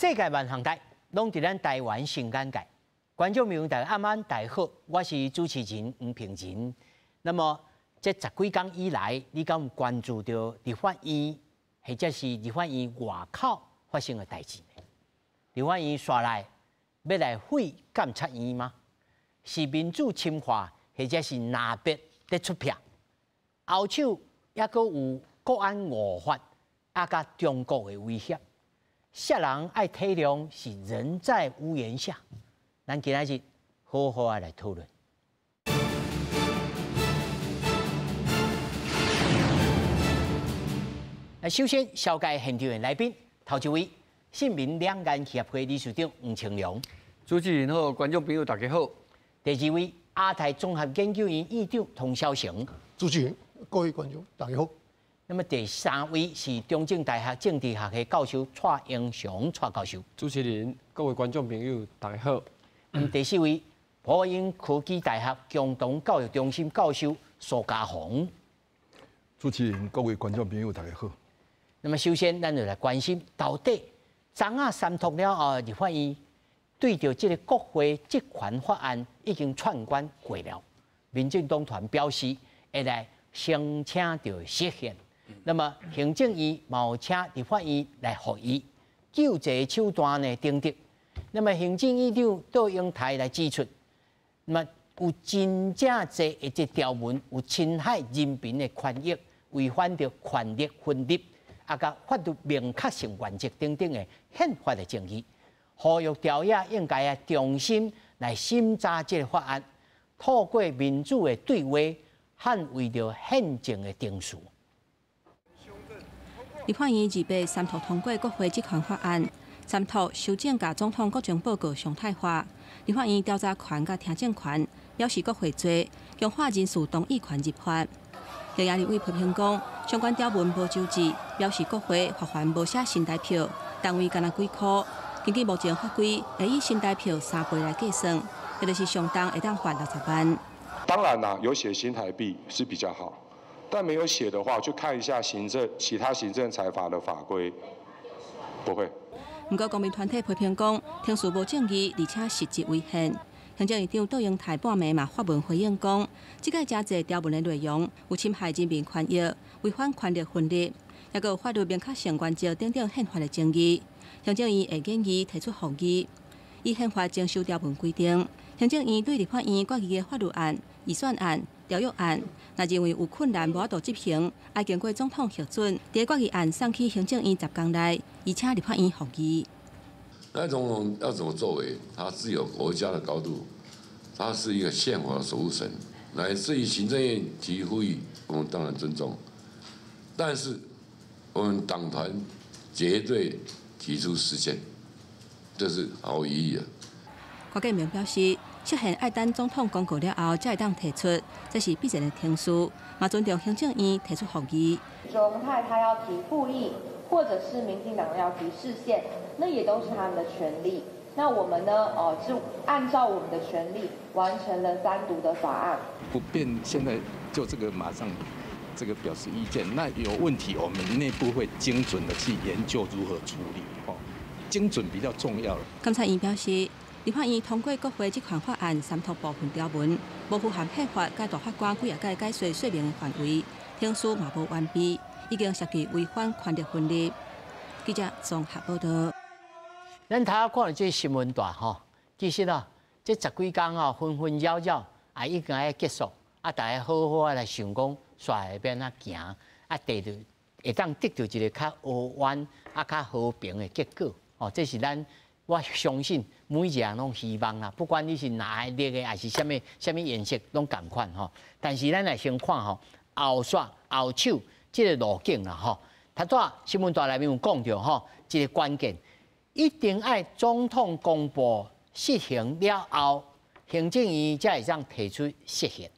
世界萬項台，攏佇咱台灣新眼界。觀眾朋友大家晚安，大家好，我是主持人黃平仁。那麼這十幾工以來，你敢有關注著立法院，或者是立法院外口發生的代誌呢？立法院紲來欲來廢監察院嗎？是民主深化，或者是藍白佇出癖？後手猶閣有國安五法，啊，佮中國的威脅。啥人愛體諒是人在屋檐下？咱今仔日好好仔來討論。那首先，紹介現場的來賓，頭一位，新民兩岸協會理事長黃清龍。主持人好，觀眾朋友大家好。第二位，亞太綜合研究院院長童筱成。主持人，各位觀眾大家好。那麼第三位是中正大學政治學系教授蔡英祥蔡教授。主持人，各位觀眾朋友大家好。第四位，波音科技大學共同教育中心教授蘇嘉宏。主持人，各位觀眾朋友大家好。那麼首先，咱就來關心到底昨仔三讀了後，立法院對著這個國會職權法案已經串關過了。民進黨團表示會來申請著釋憲。那麼行政院嘛有請立法院來復議，救濟手段呢等等。那麼行政院長卓榮泰來指出，那麼有真正濟的這條文有侵害人民的權益，違反著權力分立，啊，佮法律明確性原則等等的憲法的爭議。呼籲朝野應該愛重新來審查這個法案，透過民主的對話，捍衛著憲政的程序。立法院二八三讀通過國會職權法案，三讀修正共總統國情報告常態化。立法院調查權佮聽證權表示國會濟，強化人事動議權入法。朝野立委批評講，相關條文無周至，表示國會罰鍰無寫新台票，單位干焦幾箍。根據目前法規，會以新台票3倍來計算，也就是上重會當罰60萬。當然啦，有寫新台幣是比較好。但沒有寫的話，去看一下行政其他行政裁罰的法規，不會。毋過公民團體批評講，程序無正義，而且實質違憲。行政院長卓榮泰半暝嘛發文回應講，這屆誠濟條文的內容有侵害人民權益，違反權力分立，抑閣有法律明確性原則等等憲法的爭議。行政院會建議提出復議，依憲法增修條文規定，行政院對立法院決議的法律案、預算案、條約案，若認為有困難無法度執行，愛經過總統核准，佇決議案送去行政院10工內，移請立法院復議。那總統要怎麼作為？他是有國家的高度，他是一個憲法的守護神。乃至於行政院提復議，我們當然尊重，但是我們黨團絕對提出釋憲，這是毫無疑義的。郭建明表示，釋憲愛等總統公告了後，才會當提出，這是必然的程序，嘛尊重行政院提出復議。卓榮泰他要提復議，或者是民進黨要提釋憲，那也都是他們的權利。那我們呢？哦，是按照我們的權利完成了三讀的法案。不便現在就這個馬上這個表示意見。那有問題，我們內部會精準的去研究如何處理。哦，精準比較重要。監察院表示，立法院通過國會職權法案三讀部分條文，無符合憲法佮大法官幾仔擺解說說明的範圍，程序嘛無完備，已經涉及違反權力分立。記者綜合報道。咱頭仔看著這新聞段吼，其實啊，這十幾工吼紛紛擾擾啊，已經愛結束，啊，大家好好仔來想講，紲來欲按怎行，啊，得著會當得著一个較和緩、啊較和平的結果，哦，這是咱我相信每一个人攏希望啦，不管你是藍的、綠的，抑是啥物啥物顏色，攏仝款吼。但是咱來先看吼，後續後手這个路徑啦吼。頭拄仔新聞段內面有講著吼，一个關鍵。一定愛總統公布實行了後，行政院才會當提出釋憲，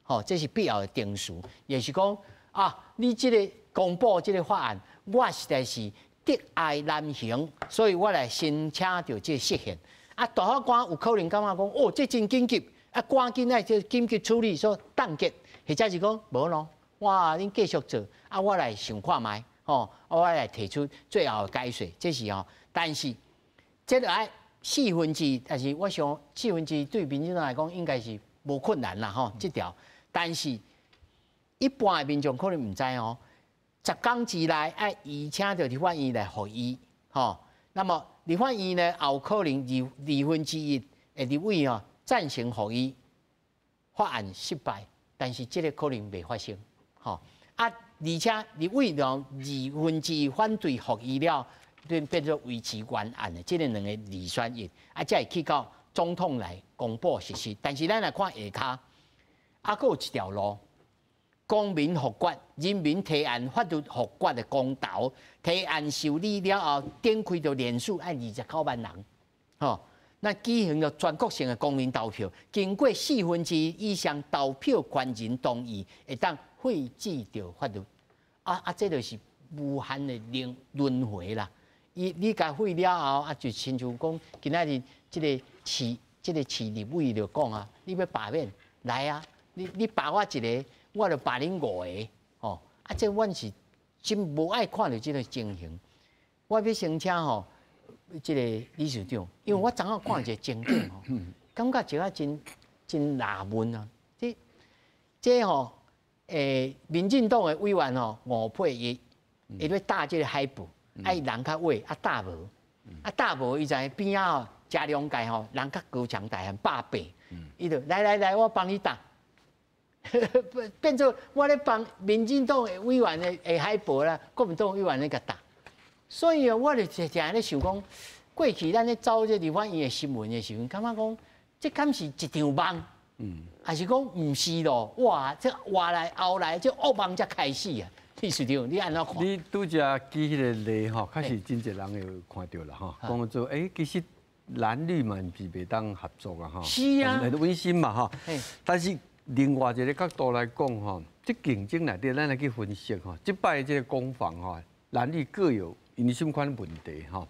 吼，這是必要的程序。也是講啊，你這个公布這个法案，我實在是窒礙難行，所以我來申請著這個釋憲。啊，大法官有可能感覺講，哦，這真緊急，啊，趕緊愛這緊急處理，所以凍結，或者是講無咯，哇，恁繼續做，啊，我來想看覓，吼，我來提出最後的解說，這是吼。但是這個愛四分之一，但是我想四分之一對民進黨來講應該是無困難啦吼，這條。但是一般的民眾可能毋知哦，10天之內愛移請著立法院來復議，吼。那麼立法院呢，也有可能二分之一的立委哦贊成復議，法案失敗，但是這個可能袂發生，吼。啊，而且立委若二分之一反對復議了，變做維持原案的，這個兩个二選一，啊，才會去到總統來公布實施。但是咱來看下跤，啊，閣有一條路，公民復決、人民提案法律復決的公投，提案受理了後，點開著連署愛29萬人，吼。那舉行了全國性的公民投票，經過四分之一以上投票權人同意，會當廢止著法律。啊，這就是無限的輪迴啦。伊你共廢了後，啊，就親像講今仔日這個市立委就講啊，你欲罷免來啊，你罷我一个，我就罷恁五个，吼。啊，這阮是真無愛看著這个情形。我欲先請吼，這个理事長，因為我昨昏看一个情景吼，感覺一個真真納悶啊。這吼，民進黨的委員吼5配1，伊咧打這个海報，啊伊人較矮，啊打無，啊打無，伊在邊仔吼，嘉良界吼人較高強大漢180，伊就來來來，我幫你打，變做我咧幫民進黨的委員的海報啦，國民黨委員咧共打。所以啊，我就常常咧想講，過去咱咧走這立法院的新聞的時陣，感覺講這敢是一場夢？還是講毋是咯？哇，這活來後來這噩夢才開始啊！理事長，你按怎看？你拄才舉彼个例吼，確實真濟人會看著啦吼，講做其實藍綠嘛，毋是袂當合作啊吼，是啊，溫馨嘛吼。但是另外一个角度來講吼，這競爭內底，咱來去分析吼，這擺這個攻防吼，藍綠各有𪜶什款問題吼。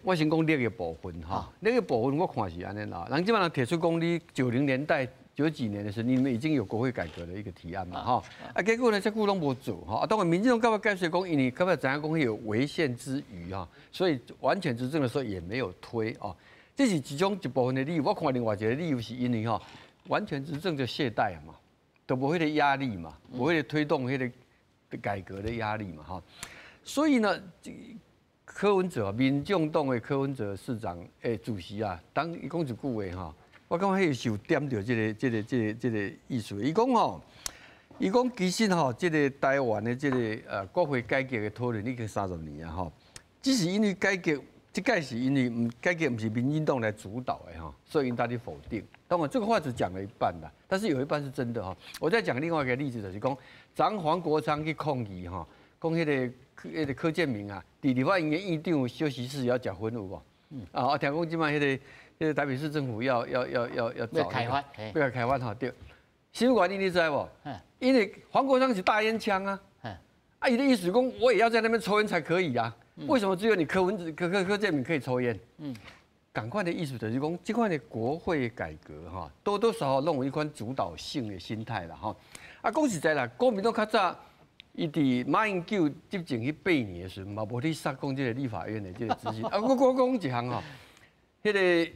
我先講綠的部分哈，綠的部分我看是按呢啦。人這擺人提出講，你90年代90幾年的時候，你們已經有國會改革的一個提案嘛哈。啊，結果呢，這久攏無做哈。啊，當然民進黨到尾解釋講，因為到尾知影講有違憲之虞哈，所以完全執政的時候也沒有推哦。這是其中一部分的理由。我看另外一個理由是因為哈，完全執政就懈怠嘛，都無彼个壓力嘛，無彼个推動彼个改革的壓力嘛哈。所以呢，柯文哲，民眾黨的柯文哲市長主席啊，當伊講一句話哈，我感覺彼是有點著這個意思。伊講吼，伊講其實吼，這个台灣的這个國會改革的討論已經30年啊吼，只是因為改革，這擺是因為毋改革毋是民進黨來主導的吼，所以𪜶當咧否定。當然這個話只講了一半啦，但是有一半是真的吼。我再講另外一個例子，就是講，昨黃國昌去抗議吼，講彼个柯建銘啊，佇立法院的院長休息室要食薰有無？啊，我聽講這擺彼个台北市政府要找開發，要開發吼對。什麼原因你知無？因為黃國昌是大煙槍啊，啊，伊的意思講，我也要在那邊抽煙才可以啊。為什麼只有你柯文哲、柯柯柯建銘可以抽煙？仝款的意思就是講，這款的國會改革哈，多多少少攏有一款主導性的心態啦吼。啊，講實在啦，國民黨較早。伊佇馬英九執政彼8年的時陣，嘛無去殺講這个立法院的這个執行。啊，我講一項吼，彼个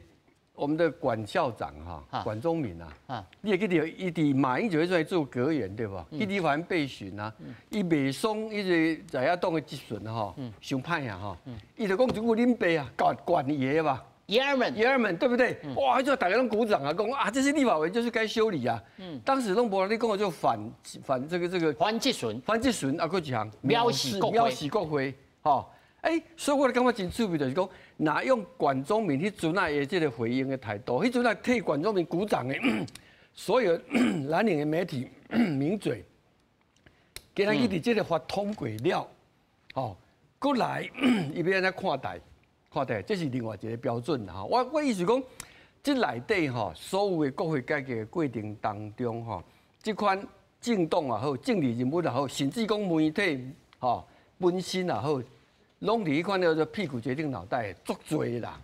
我們的管校長哈，管中閔啊，你會記得伊佇馬英九彼陣做閣員對無？去立法院備詢啊，伊袂爽，彼个在野黨的質詢吼，傷歹啊吼，伊就講一句恁爸啊，管管爺吧。爺兒們，爺兒們，對不對？哇，就大家攏鼓掌啊，講啊，這些立法委員就是該修理啊。當時攏無人咧講，就反這個反質詢，反質詢啊，閣一項藐視國會，藐視國會，吼。欸，所以我感覺真趣味，就是講，若用管中閔彼陣仔的這个回應的態度，彼陣仔替管中閔鼓掌的所有藍營的媒體名嘴，今仔日佇這个法通過了，吼，閣來伊欲按怎看待？看待，這是另外一个標準啦。我意思講，這內底吼，所有的國會改革的過程當中吼，這款政黨也好，政治人物也好，甚至講媒體吼本身也好，攏佇彼款叫做屁股決定腦袋，足濟啦。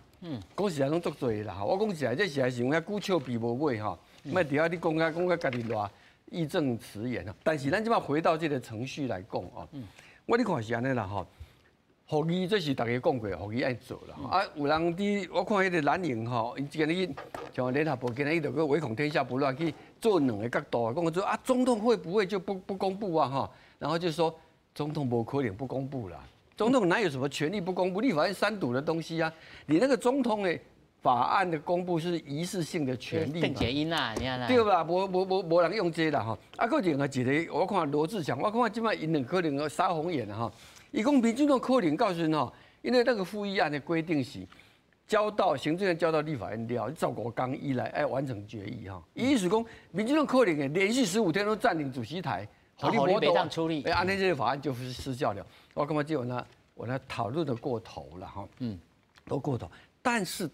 講實在攏足濟啦。我講實在，這實在是有影久笑鼻無尾吼，莫佇遐你講甲講甲家己偌義正辭嚴啊。但是咱這擺回到這个程序來講哦，我你看是按呢啦吼。复议这是大家讲过，复议爱做啦。啊，有人伫我看彼个蓝营吼，𪜶今日像联合报今日伊就阁唯恐天下不乱去做两个角度，讲说啊，总统会不会就不公布啊？哈，然后就说总统无可能不公布啦，总统哪有什么权利不公布？立法院三读的东西啊，你那个总统的法案的公布是仪式性的权利嘛？对吧？无人用这啦吼。啊，阁另外一个，我看罗智强，我看这摆𪜶两可能杀红眼了哈。伊讲民进党可能告诉吼，因为那个复议案的规定是交到行政院交到立法院了，15天以内爱完成决议哈。意思讲，民进党可能会连续15天都占领主席台，予你袂当处理，欸，按呢这个法案就是失效了。我感觉这我那讨论的过头了哈，都过头。但是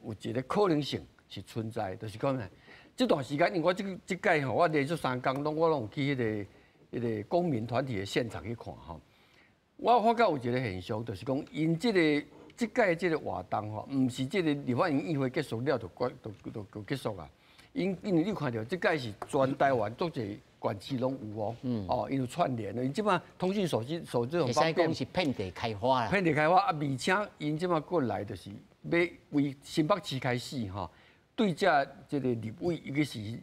有一个可能性是存在，就是讲呢，这段时间因为我这届吼，我连续3工拢我拢有去彼个公民团体的现场去看吼。我发觉有一个现象，就是讲，𪜶这届这个活动吼，毋是这个立法院议会结束了就结束啊。因为你看著这届是全台湾足济县市拢有哦，哦，𪜶有串联的，𪜶这马通讯手机手这种方便。是遍地开花啦。遍地开花啊！而且𪜶这马过来就是欲为新北市开始吼，对这个立委，尤其是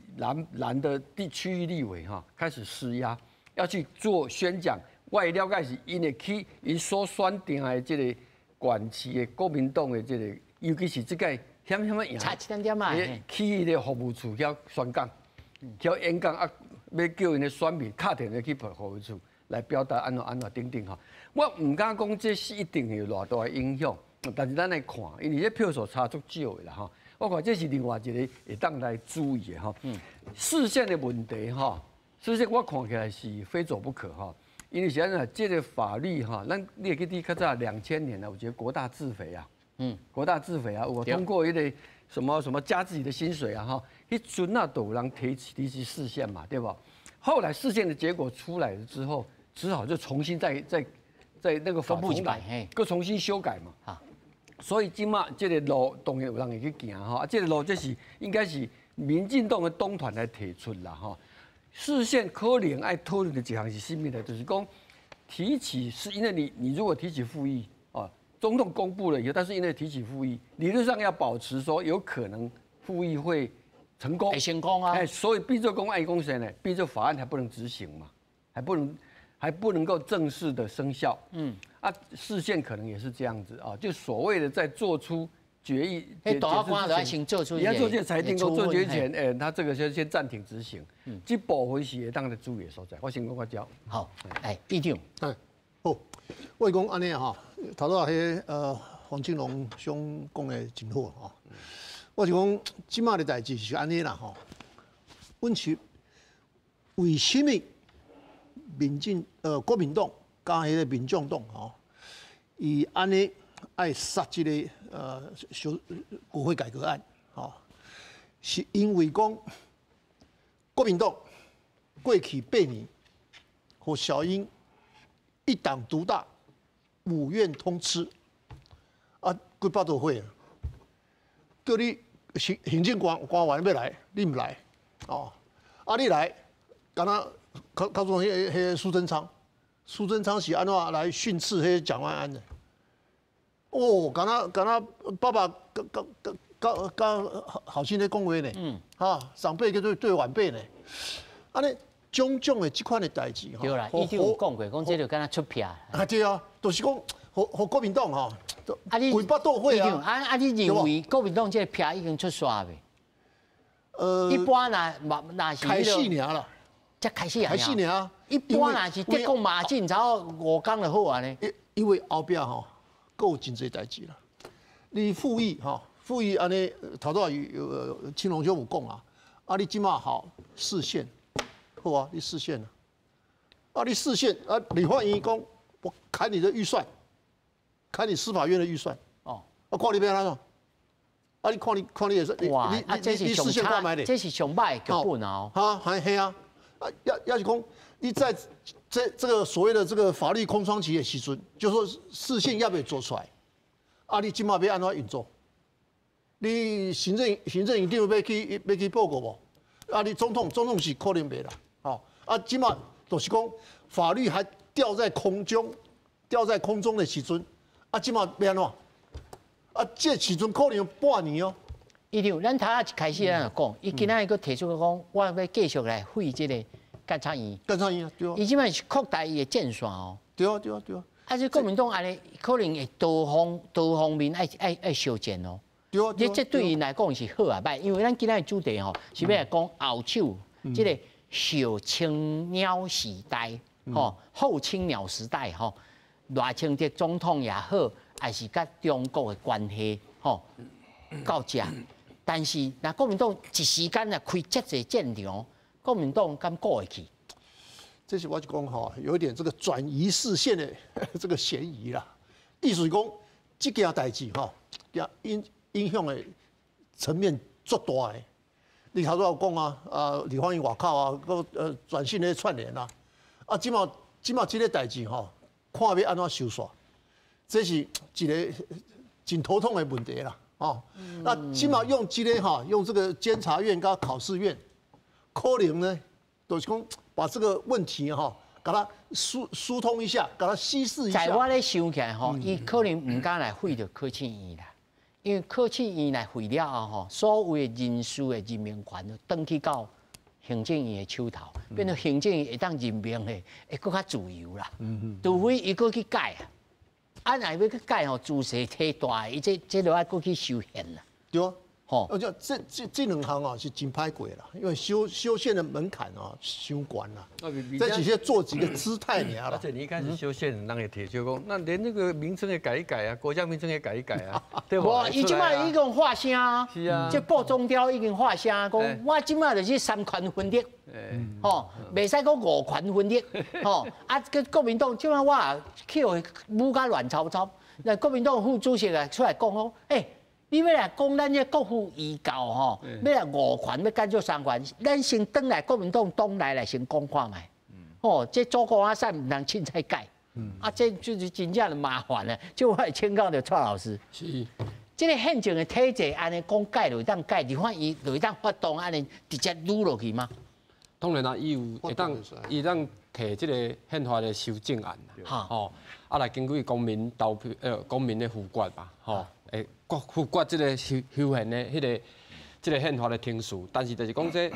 蓝的地区域立委哈，开始施压，要去做宣讲。我的了解是，𪜶会去𪜶所选定的这个县市的国民党的这个，尤其是这届险险仔赢，差一点点嘛，去彼个服务处遐宣讲，遐演讲啊，欲叫𪜶的选民敲电话去服务处来表达按怎按怎等等吼。我毋敢讲这是一定会有偌大的影响，但是咱来看，因为这票数差足少的啦吼。我看这是另外一个会当来注意的吼。释宪的问题吼，释宪我看起来是非走不可吼。因为是按怎，这个法律哈，咱你会记得较早2000年啊，有一个国大自肥啊，国大自肥啊，有通过彼个什么什么加自己的薪水啊，哈，彼阵啊都有人提起释宪嘛，对无？后来释宪的结果出来了之后，只好就重新再那个法重来，阁重新修改嘛。所以这马这个路当然有人会去行吼，啊，这个路这是应该是民进党的党团来提出啦，吼。释宪可能爱讨论的一项是啥物呢？就是讲提起是因为你如果提起复议啊，总统公布了以后，但是因为提起复议，理论上要保持说有可能复议会成功，会成功啊！哎，所以变做讲爱讲啥呢？变做法案还不能执行嘛，还不能够正式的生效。啊，释宪可能也是这样子啊，就所谓的在做出决议，欸，大法官都要先做出，你要做这个裁定，做决议前，欸，他这个先暂停执行。这部分是会当来注意的所在。我先讲到遮。好，哎，议长。哎，好，我讲按呢吼，头拄仔彼黄金龙兄讲的真好吼。我是讲，这马的代志是按呢啦吼。阮是为啥物国民党佮彼个民众党吼，伊按呢爱杀这个修国会改革案，吼，是因为讲国民党过去8年，予小英一党独大，五院通吃，啊，规腹肚火啊！叫你行政官员欲来，你毋来，哦，啊你来，敢若较早彼个苏贞昌，苏贞昌是按怎来训斥彼个蒋万安的？哦，敢若爸爸佮好心咧讲话呢，哈，长辈佮对晚辈呢，按呢种种的这款的代志，对啦，伊就有讲过，讲这就敢若出票。啊对啊，就是讲，予国民党吼，啊你规腹肚火啊！啊啊！你认为国民党这个票已经出煞未？一般若若是开始尔啦，才开始啊！开始尔。一般若是得讲马进，才5工就好啊呢。因为后壁吼，阁有真济代志啦。你复议吼，复议按呢，头拄有青龙兄有讲啊，啊你这马好释宪，好啊，你释宪啊，啊你释宪啊，立法院讲我砍你的预算。砍你司法院的预算哦，啊，看你欲按怎，啊，你看你看你也是，哇，啊，这是上差，这是上歹的剧本哦。哈，系啊，啊，抑是讲，你在这个所谓的这个法律空窗期的时阵，就说释宪犹未做出来，啊，你这马欲按怎运作？你行政院长欲去报告无？啊，你总统是可能袂啦，吼，啊，这马就是讲法律还吊在空中，吊在空中的时阵。啊，這馬欲按怎？啊，這時陣可能有半年哦。伊就咱頭仔一開始咱就講，伊今仔日閣提出講，我欲繼續來廢這个監察院。監察院啊，對啊。伊這擺是擴大伊的戰線哦。對啊，對啊，對啊。啊，這國民黨按呢可能會多方面愛相戰哦。對啊。這這對𪜶來講是好抑歹，因為咱今仔日主題吼是欲來講後手這个小青鳥時代，吼後青鳥時代吼，賴清德總統也好，還是佮中國的關係吼到這。但是，若國民黨一時間若開遮濟戰場，國民黨敢顧會去？這是我就講吼，有一點這個轉移視線的這個嫌疑啦。意思是講，這件代誌吼，影響的層面足大的。你頭拄有講啊，啊李芳儀外口啊，閣轉信咧串聯啊，啊這馬這个代誌吼，看欲按怎收煞，這是一个真頭痛的問題啦。哦，那起碼用這个哈，用這個監察院佮考試院，可能呢，就是講把這個問題哈，共它疏通一下，共它稀釋一下。在我咧想起來吼，伊可能毋敢來廢著考試院啦，因為考試院來廢了後吼，所有的人事的任命權就轉去到行政院的手頭，變做行政院會當任命的會閣較自由啦。除非伊閣去改啊。啊，若欲去改吼，姿勢太大，伊這就愛閣去修憲啦。對啊，吼，而且這兩項啊是真歹過啦，因為修憲的門檻啊傷懸啦。這只是做幾個姿態爾啦。而且你一開始修憲，人會提出講，那連那個名稱也改一改啊，國家名稱也改一改啊，對無？伊這擺已經發聲，是啊，這布中雕已經發聲講，我這擺就是三權分立，吼，袂使講五權分立，吼，啊，閣國民黨這擺我也去予舞甲亂糟糟，那國民黨副主席啊出來講講，欸，你欲來講咱這國父遺教吼，欲來五權欲改做三權，咱先轉來國民黨黨內來先講看覓，吼，這祖國阿散毋通凊彩改，啊，這就是真正的麻煩啊！就我來請教著蔡老師，是，這个憲政的體制按呢講改就會當改，立法院就會當發動按呢直接擼落去嗎？當然啦，伊有會當，伊會當提這个憲法的修正案啦，吼，啊來根據公民投票，公民的複決吧，吼。會複決這个修憲的彼个這个憲法的程序，但是就是講這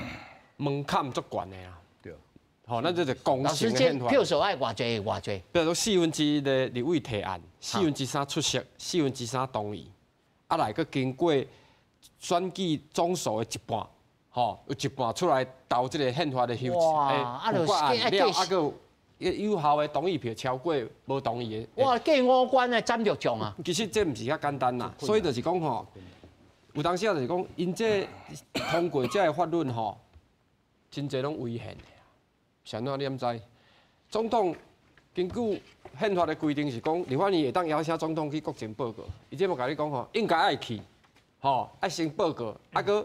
門檻足懸的啦。對。吼，咱這是公正的憲法。票數愛偌濟偌濟？比如講1/4的立委提案，3/4出席，3/4同意，啊來閣經過選舉總數的一半，吼，有一半出來投這个憲法的修複決案了，啊閣有有效的同意票超過無同意的。哇，過五關的斬六將啊！其實這毋是遐簡單啦，所以就是講吼，有當時啊就是講，𪜶這通過這个法律吼，真濟攏違憲的。是按怎你毋知？總統根據憲法的規定是講，立法院會當邀請總統去國情報告。伊這嘛共你講吼，應該愛去，吼，愛先報告，啊，閣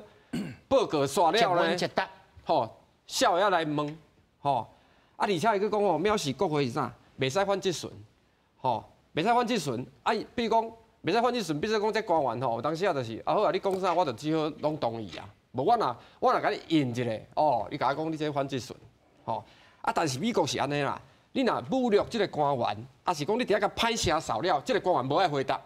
報告煞了呢，吼，痟的來問，吼。啊，而且伊閣講吼，藐視國會是啥？袂使反質詢，吼，袂使反質詢。啊，比如講，袂使反質詢，比如講這官員吼，有當時啊就是，啊好啊，你講啥我就只好攏同意啊。無我若共你應一下，哦，伊共我講你這反質詢，吼。啊，但是美國是按呢啦，你若侮辱這个官員，抑是講你佇遐共歹聲掃了，這个官員無愛回答。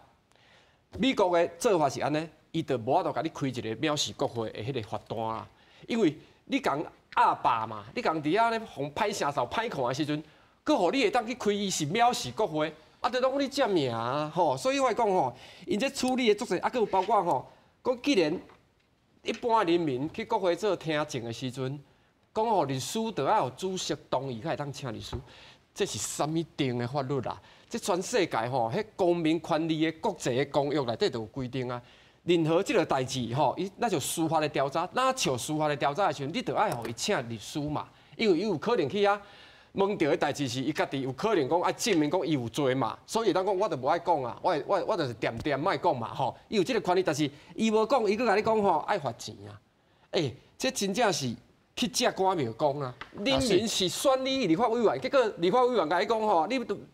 美國的做法是按呢，伊就無法度共你開一个藐視國會的彼个罰單啦，因為你共壓霸嘛，你共佇遐咧予歹聲掃歹看的時陣，閣予你會當去開伊是藐視國會，啊，就攏你佔名啊，吼，所以我講吼，𪜶這處理的足濟，啊，閣有包括吼，講既然一般人民去國會做聽證的時陣，講吼律師著愛予主席同意，才會當請律師，這是啥物定的法律啊？這全世界吼，彼公民權利的國際的公約內底就有規定啊。任何這个代誌吼，伊若像司法的調查，若像司法的調查的時陣，你著愛予伊請律師嘛，因為伊有可能去遐問著的代誌是伊家己有可能講愛證明講伊有罪嘛，所以會當講我著無愛講啊，我就是恬恬莫講嘛吼，伊有這个權利，但是伊無講，伊閣共你講吼愛罰錢啊，欸，這真正是去食官廟公啊！人民是選你立法委員，結果立法委員共你講吼，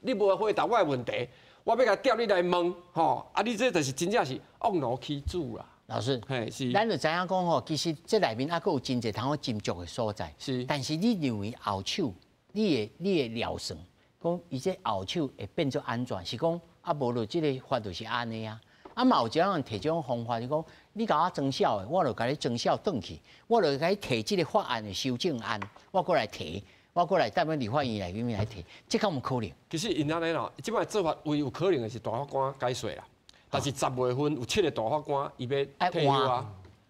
你無回答我的問題。我欲共調你來問，吼，啊！你這就是真正是惡奴欺主啦。老師，嘿，是。咱就知影講吼，其實這內面猶閣有真濟通好斟酌的所在。是。但是你認為後手，你的料算，講伊這後手會變做按怎？是講啊，無就這个法就是按呢啊。啊，嘛有一種人提這種方法，就講你共我裝痟的，我就共你裝痟轉去，我就共你提這个法案的修正案，我閣來提，我閣來代表立法院內面來提，這敢有可能？其實𪜶按呢啦，這擺做法唯有可能的是大法官解說啦。但是10月份有7个大法官伊欲退休啊，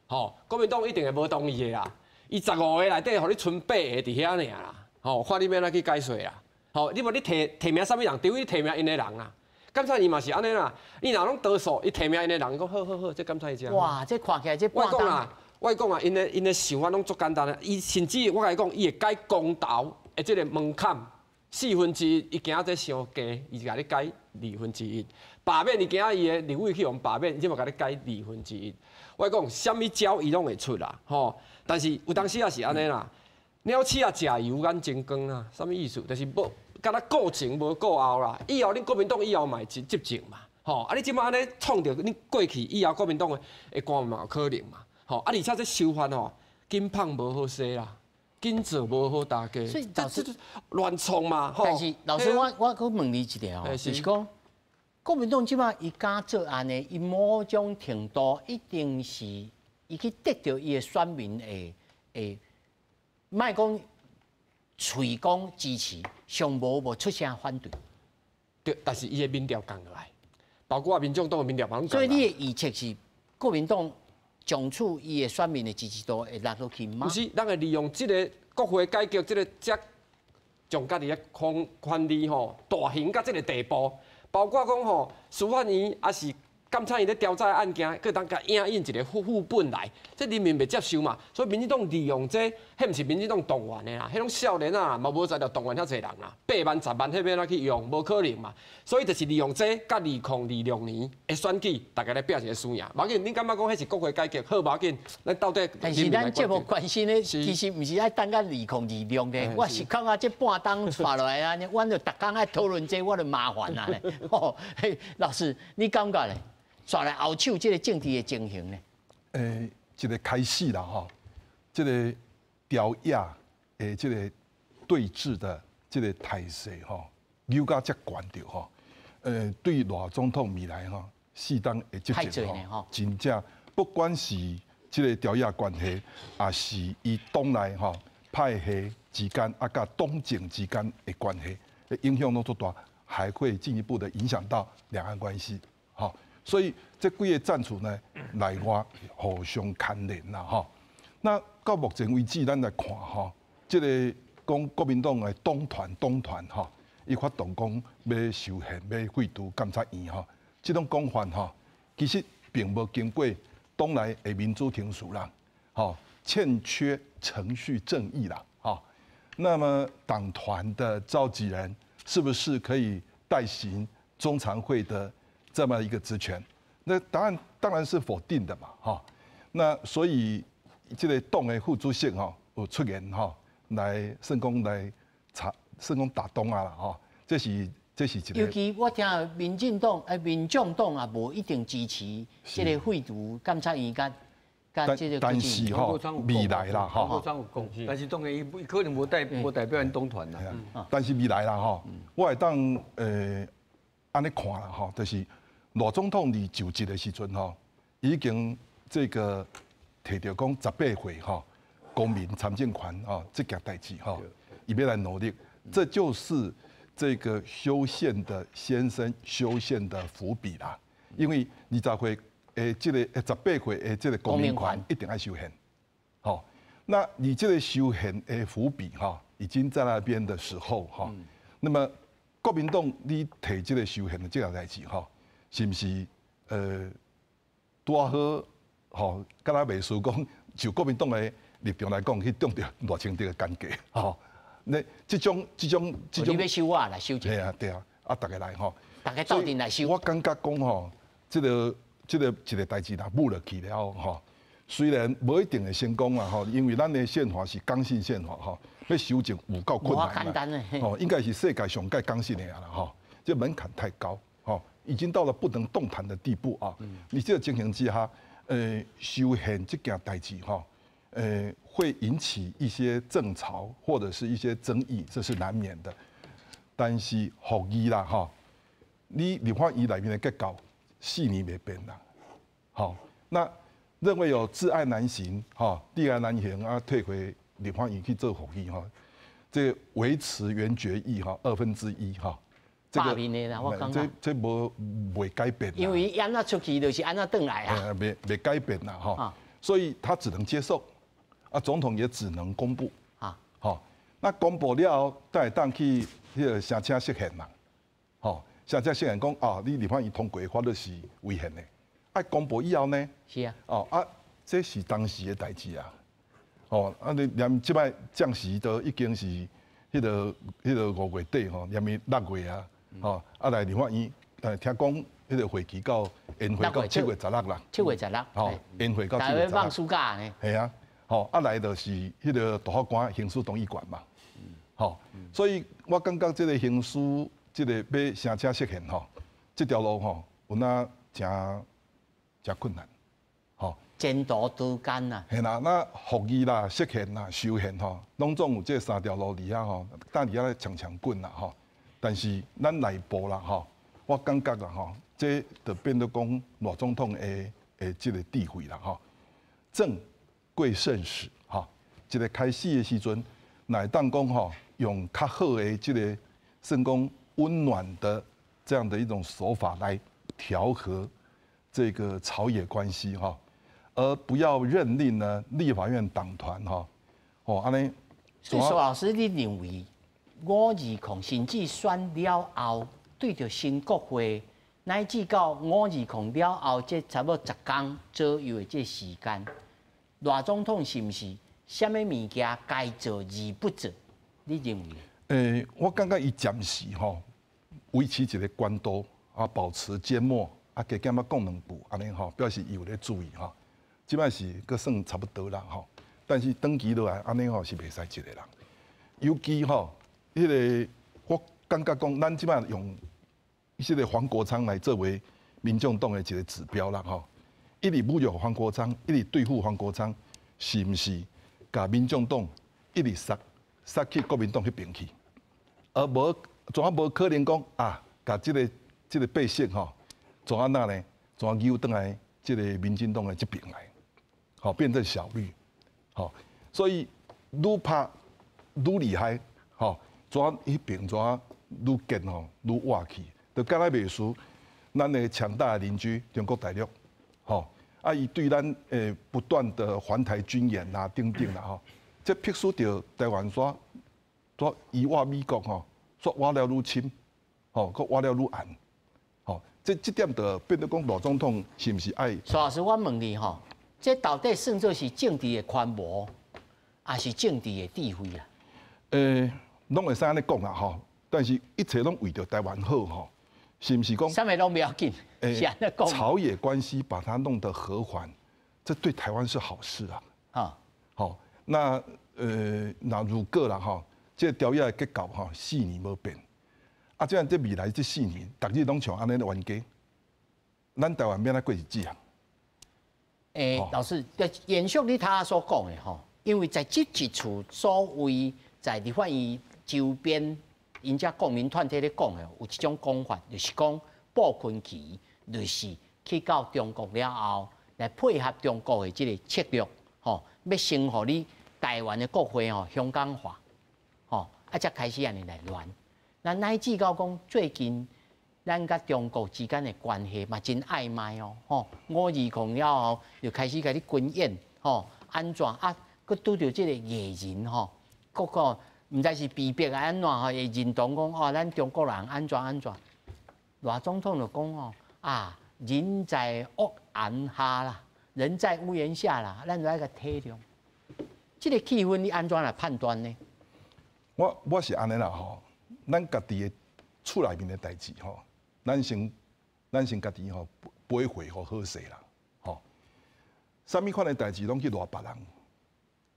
吼，國民黨一定會無同意的啦。伊15个內底，予你賰8个佇遐爾啦，吼，看你欲按怎去解說啦。吼，你無你提提名啥物人，除非你提名𪜶的人啊。監察院嘛是按呢啦，你若攏多數，伊提名𪜶的人講好好好，這監察院。哇，這看起來這我講啦，我講啊，𪜶的想法攏足簡單的，伊甚至我共你講，伊會改公投的這个門檻1/4，伊驚這傷低，伊就共你改1/2。罷免伊驚伊的立委去予罷免，伊這嘛共你改1/2。我講啥物招伊攏會出啦，吼！但是有當時也是按呢啦，鳥鼠仔食油眼睛光啦，啥物意思？就是無。敢若顧前無顧後啦，以後恁國民黨以後嘛會執政嘛，吼！啊，你這擺按呢創著，恁過去以後國民黨的會官嘛有可能嘛，吼！啊，而且這修法吼，緊麭無好勢啦，緊做無好大家，所以老師亂創嘛。但是老師，我閣問你一個吼，就是講國民黨這擺伊敢做按呢，伊某種程度一定是伊去得著伊的選民的會，莫講。喙講支持，上無出聲反對。對，但是伊的民調降落來，包括民眾黨的民調嘛攏。所以你的預測是國民黨從此伊的選民的支持度會落落去嗎？毋是，咱會利用這个國會改革這个遮將家己的權力吼大型到這个地步，包括講吼司法院抑是監察院咧調查案件，閣當共影印一个副本來，這人民袂接受嘛。所以民進黨利用這，彼毋是民進黨動員的啦，彼種少年仔嘛無才調動員遐濟人啦，8萬、10萬，彼欲按怎去用？無可能嘛。所以就是利用這，佮2026年的選舉，大家來拼一个輸贏。無要緊，恁感覺講彼是國會改革，好，無要緊，咱到底。但是咱節目關心的，其實毋是愛等到2026的，我是感覺這半冬煞落來啊，阮就逐工愛討論這，我就麻煩啊咧。吼，嘿，老師，你感覺咧？煞來後手這个政治的情形呢？一个開始啦，吼，這个朝野的這个對峙的這个態勢吼，扭到遮懸著吼，對賴總統未來吼，適當的執政吼，真正不管是這个朝野關係，抑是伊黨內吼派系之間啊，佮黨政之間的關係，影響攏足大，還會進一步的影響到兩岸關係，吼。所以這幾个戰處呢，內外互相牽連啦，吼。那到目前為止，咱來看吼，這个講國民黨的黨團吼，伊發動講欲修憲、欲廢除監察院吼，這種講法吼，其實並無經過黨內的民主程序啦，吼，欠缺程序正義啦，吼。那麼黨團的召集人是不是可以代行中常會的這麼一個職權？那答案當然是否定的嘛，哈。那所以這个黨的副主席吼有出言吼來算講來查，算講打動啊啦，吼。這是一个。尤其我聽民進黨、民眾黨也無一定支持這个廢除監察院佮這个。但是吼，未來啦，吼。但是當然伊可能無代表𪜶黨團啦。但是未來啦，吼，我會當按呢看啦，吼，就是賴總統佇就職的時陣吼，已經這个提著講18歲吼，公民參政權吼，這件代誌吼，伊欲來努力，這就是這個修憲的先聲、修憲的伏筆啦。因為20歲的這個18歲的這个公民權一定愛修憲，吼。那你這个修憲的伏筆哈，已經在那邊的時候哈，那麼國民黨你提這个修憲的這个代誌哈，是毋是拄仔好吼？敢若袂輸講，就國民黨的立場來講，去中著賴清德的尷尬吼。那這種你欲修我來修者。對啊對啊，啊逐家來吼，逐家鬥陣來修。我感覺講吼，這个一个代誌若舞落去了吼，雖然無一定會成功啦吼，因為咱的憲法是剛性憲法吼，欲修正有夠困難啦。吼，應該是世界上蓋剛性的啦吼，這門檻太高吼，已經到了不能動彈的地步啊。你這個情形之下，修憲這件代誌吼，會引起一些爭吵或者是一些爭議，這是難免的。但是予伊啦吼，你立法院内面的结构4年袂变啦，吼，那认为有窒碍难行，吼，窒碍难行啊，退回立法院去做复议，吼，这维持原决议，吼，1/2，吼，这个我感觉这无袂改变，因为按怎出去就是按怎转来啊，袂改变啦，吼，所以他只能接受，啊，总统也只能公布，啊，吼，那公布了后，才会当去彼个声请释宪嘛，吼。像这些人讲啊，你立法院通过的法律是违宪的，啊，公布以后呢？是啊。哦啊，这是当时的代志啊。哦，啊，你连这摆暂时都已经是彼个5月底吼，连咪6月啊，吼，啊来立法院，听讲彼个会期到延会到7月16啦。7月16。吼，延会到7月16。放暑假呢？系啊，吼，啊来就是彼个大法官行使同意权嘛。吼，所以我感觉这个行使。这个欲声请释宪吼，这条路吼有哪诚诚困难，吼。前途多艰呐。嘿啦，那复议啦、释宪啦、修宪吼，拢总有这三条路伫遐吼，等伫遐咧长长滚啦吼。但是咱内部啦吼，我感觉啦吼，这就变做讲赖总统的这个智慧啦吼。政贵慎始吼，这个开始的时阵，若会当讲吼，用较好的这个算讲。温暖的这样的一种手法来调和这个朝野关系哈，而不要认定呢立法院党团哈，哦，按呢。所以苏老师，你认为520甚至选了后，对著新国会乃至到520了后，这差不多10天左右的这时间，赖总统是毋是啥物物件该做而不做？你认为？我感觉伊暂时吼维持一个关度啊，保持缄默啊，加减仔讲两句按呢吼，表示伊有咧注意吼。这摆是阁算差不多啦吼，但是长期落来按呢吼是袂使一个人。尤其吼，彼个我感觉讲，咱这摆用彼个黄国昌来作为民众党的一个指标啦吼，一直侮辱黄国昌，一直对付黄国昌，是毋是共民众党一直杀杀去国民党彼边去？而无，怎啊无可能讲啊？共这个百姓吼，怎啊那呢？怎啊扭转来这个民进党的这边来，吼变成小绿，吼，所以愈拍愈厉害，吼，怎啊彼边怎啊愈坚吼，愈倚去，就敢若袂输咱的强大的邻居中国大陆，吼，啊，伊对咱不断的环台军演啊等等啦吼，这迫使著台湾煞煞依倚美国吼，煞倚了愈深，吼，阁倚了愈硬，吼，这点就变做讲赖总统是毋是爱？苏老师，我问你吼，这到底算做是政治的权谋，抑是政治的智慧啊？拢会使按呢讲啦吼，但是一切拢为著台湾好吼，是毋是讲？啥物拢不要紧，是按呢讲。朝野关系把它弄得和缓，这对台湾是好事啊。啊，好，那如果啦吼，这个条约的结构吼，四年无变，啊，这样这未来这四年，逐日拢像按呢冤家，咱台湾欲按怎过日子啊？老师，延续你头仔所讲的吼，因为在这一次所谓在立法院周边，𪜶遮国民团体咧讲的，有一种讲法，就是讲布坤奇就是去到中国了后，来配合中国的这个策略，吼，欲先予你台湾的国会吼香港化，吼，啊，才开始按呢来乱。那乃至到讲最近咱佮中国之间的关系嘛真暧昧哦，吼，520了后就开始共你军演，吼，按怎啊？阁拄著这个艺人吼，阁个毋知是被逼啊按怎吼，会认同讲哦，咱中国人按怎按怎。赖总统就讲哦，啊，人在屋檐下啦，人在屋檐下啦，咱就爱共体谅。这个气氛你按怎来判断呢？我是按呢啦吼，咱家己的厝内面的代志吼，咱先家己吼背回予好势啦，吼。啥物款的代志拢去赖别人，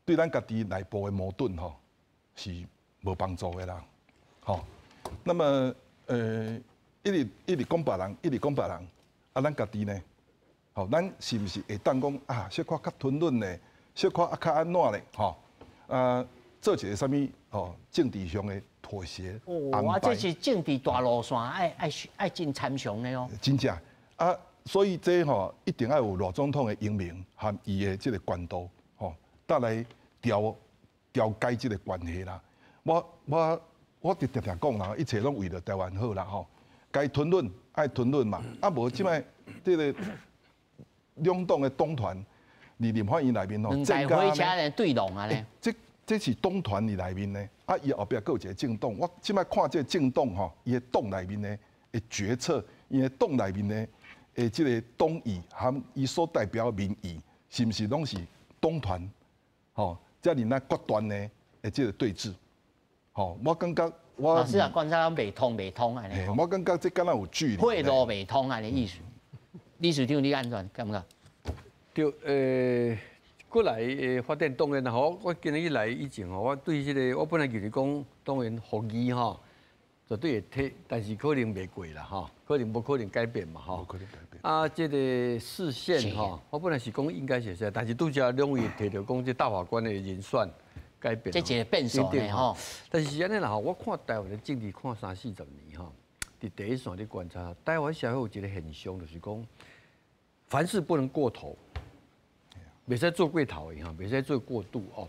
对咱家己内部的矛盾吼是无帮助的啦，吼。那么一直一直讲别人，一直讲别人，啊，咱家己呢？吼，咱是毋是会当讲啊？小可较吞忍咧，小可啊较按怎咧？吼，啊，做一个啥物吼政治上的妥協。哦，這是政治大路線，愛真參詳的哦。真正啊，所以這吼一定愛有賴總統的英明和伊的這個關度吼，帶來調解這個關係啦。我直定定講啦，一切攏為了台灣好啦吼。該吞忍愛吞忍嘛，啊無這擺這個兩黨的黨團佇立法院內面吼，兩台火車咧對撞啊咧。這是黨團佇內面呢，啊伊後壁閣有一個政黨。我這擺看這個政黨吼，伊的黨內面呢的決策，伊的黨內面呢的這個黨意和伊所代表的民意，是毋是攏是黨團吼？遮爾仔決斷呢的這個對峙，吼，我感覺我老師啊，觀察袂通袂通按呢。我感覺這敢若有距離。血路袂通按呢意思。理事長你按怎感覺？對，過來的發展當然啦吼，我今日來以前吼，我對這個我本來就是講，當然復議吼，絕對會提，但是可能袂過啦吼，可能無可能改變嘛吼。無可能改變。啊，這個釋憲吼，我本來是講應該是會使，但是拄才兩位提著講這大法官的人選改變，這一個變數呢吼。但是按呢啦吼，我看台灣的政治看三四十年吼，佇第一線咧觀察，台灣社會有一個現象，就是講凡事不能過頭。袂使做過頭的吼，袂使做過度哦。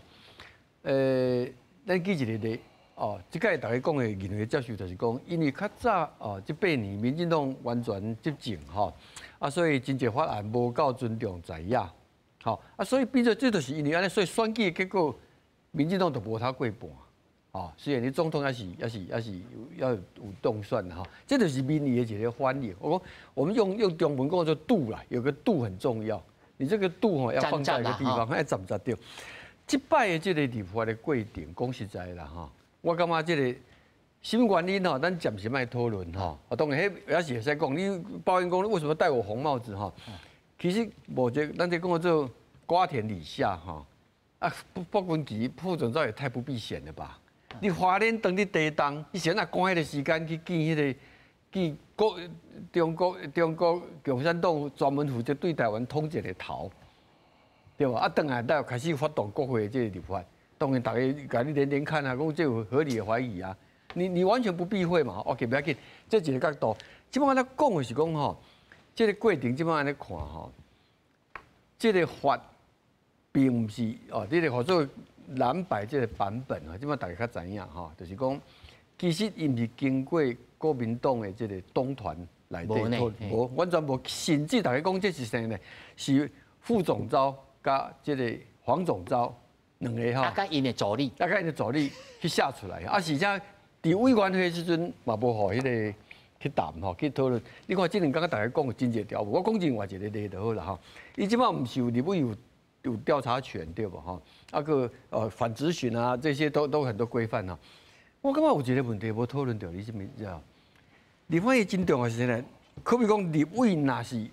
咱舉一個例哦，這擺大家講的認為接受就是講，因為較早哦，這八年民進黨完全執政吼，啊，所以真濟法案無夠尊重在野，吼啊，所以變做這就是因為按呢，所以選舉的結果，民進黨就無通過半，哦，雖然你總統也是要有當選吼，這就是民意的一個反應。我講，我們用中文講做度啦，有個度很重要。你這個度吼要放在一個地方，愛站站對。這擺的這個立法的過程，講實在啦吼，我感覺這個什麼原因吼，咱暫時莫討論吼。啊，當然，彼也是會使講，你抱怨講你為什麼戴我紅帽子吼？其實無這，咱這講做瓜田李下吼。啊，傅崑萁副總召也太不避嫌了吧？你花蓮當佇地動，你是按怎趕彼個時間去見彼個見國中國共產黨專門負責對台灣統戰的頭，對無？啊，轉來就開始發動國會這個立法，當然大家共你連連看啊，講這有合理的懷疑啊。你完全不避諱嘛？OK，不要緊，這一個角度。這擺咱講的是講吼，這個過程這擺按呢看吼，這個法並毋是哦，這個號做藍白這個版本啊，這擺大家較知影吼，就是講其實伊毋是經過國民黨的這個黨團內底討論，無完全無，甚至大家講這是啥呢？是副總召佮這個黃總召兩個吼，啊，佮𪜶的助理，啊，佮𪜶的助理去寫出來，啊，是遮佇委員會時陣嘛無予彼個去談吼，去討論。你看這兩工大家講有真濟條文，我講另外一個例就好啦吼。伊這擺毋是有立委有調查權對無吼？啊閣反質詢啊，這些都很多規範啊。我感覺有一個問題無討論著，你啥物知影？立法院真重要是啥呢？可比講立委若是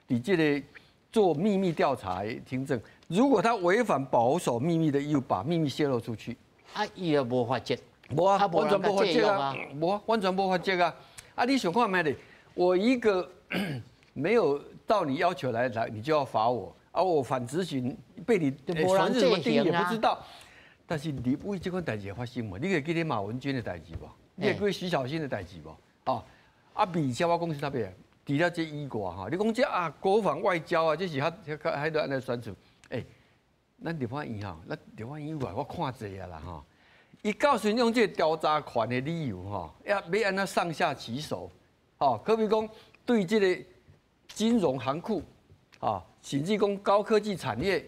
佇這個做秘密調查的聽證，如果他違反保守秘密的義務，把秘密洩露出去，啊，伊也無罰則，無啊，完全無罰則啊，無啊，完全無罰則啊！啊，你想看覓咧？我一個沒有照你要求來，你就要罰我，啊，我反質詢被你反正什麼定義也不知道。但是立委這款代誌會發生無？你會記得馬文君的代誌無？你會記得徐巧芯的代誌無？哦，啊，而且我講是特別，除了這以外吼，你講這啊國防外交啊，這是較較較彼按呢選出。欸，咱立法院吼，咱立法院以外我看濟啊啦吼。伊到時用這個調查權的理由吼，要按怎上下其手，吼，可比講對這個金融行庫，啊，甚至講高科技產業，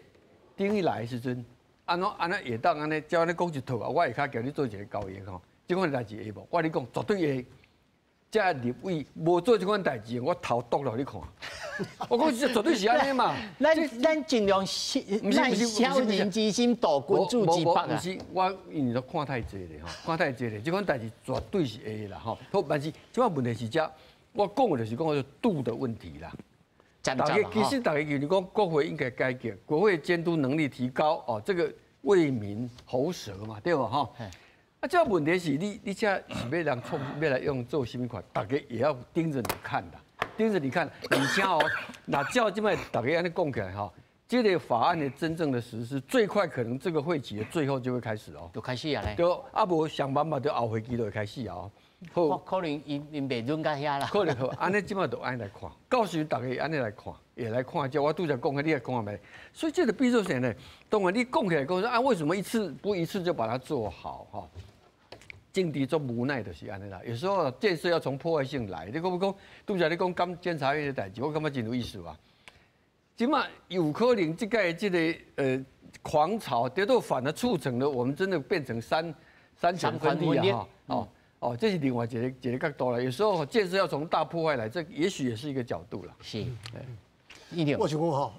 等於來的時陣，按怎按怎會當按呢，照按呢講一套啊，我下跤叫你做一個交易吼，這款代誌會無？我跟你講，絕對會。這立委無做這款代誌，我頭剁予你看。我講這絕對是按呢嘛。咱盡量咱小人之心度君子之腹啊。毋是，我因為都看太濟咧吼，看太濟咧，這款代誌絕對是會啦吼。好，但是這擺問題是這，我講的就是講度的問題啦。大家其實大家就是講國會應該改革，國會監督能力提高哦，這個為民喉舌嘛，對無吼？啊，這個問題是你這是欲人創，欲來用做啥物款？大家也要盯着你看的，盯着你看。而且哦，若照這擺大家按呢講起來吼，这个法案的真正的实施，最快可能这个会期的最后就会开始哦，就开始啊咧。对，啊无想办法就后会期就会开始啊。好，可能𪜶袂忍到遐啦。可能好，按呢这马就按呢来看，到时大家按呢来看，也来看，叫我拄才讲的，你来看觅。所以这个变做啥呢？当然你讲起来讲说啊，为什么一次不一次就把它做好？哈，政治足无奈就是按呢啦。有时候建设要从破坏性来，你讲不讲？拄才你讲监监察院的代志，我感觉真有意思啊。这马有可能这个这个狂潮，结果反而促成了我们真的变成三权分立啊！哦哦，这是另外一个角度了。有时候建设要从大破坏来，这也许也是一个角度了。是，我想讲吼，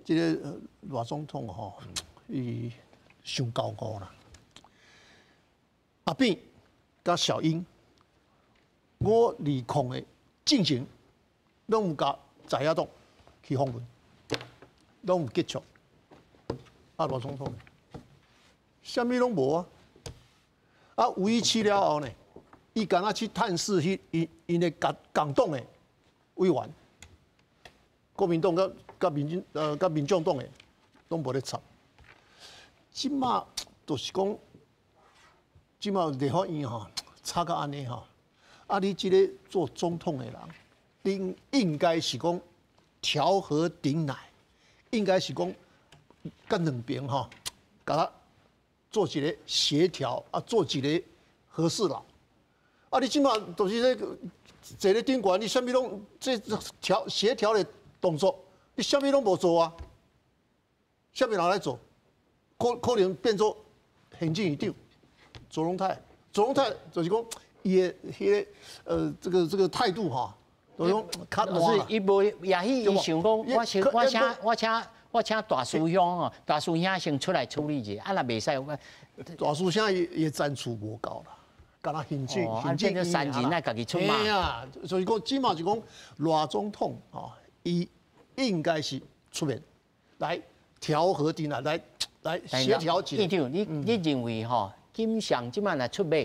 这个赖总统吼，伊伤高傲啦。阿扁佮小英，我20的进前拢有共在野党去访问，拢有接触。啊，赖总统，啥物拢无啊。啊，五一七了后呢，伊敢若去探视彼𪜶𪜶的共共党的委员，国民党佮民进佮民众党的拢无咧插。这马就是讲，这马立法院吼吵到按呢吼，啊，你这个做总统的人，你应该是讲调和鼎乃，应该是讲佮两边吼，共他做一个协调啊，做一个和事佬。啊，你这马就是咧坐咧顶悬，你啥物拢这调协调的动作，你啥物拢无做啊？啥物人来做？可能变做行政院长卓荣泰，卓荣泰就是讲伊的彼个这个态度哈，就是讲较是伊无，也许伊想讲，我请我请我请我请大师兄哦，大师兄先出来处理一下，啊若袂使，我大师兄伊战术无够啦，敢若行政行政三人爱家己出马。啊，所以讲这马就讲赖总统哦，伊应该是出面来调和鼎来来协调起来。院长，你认为吼，金相这马若出马，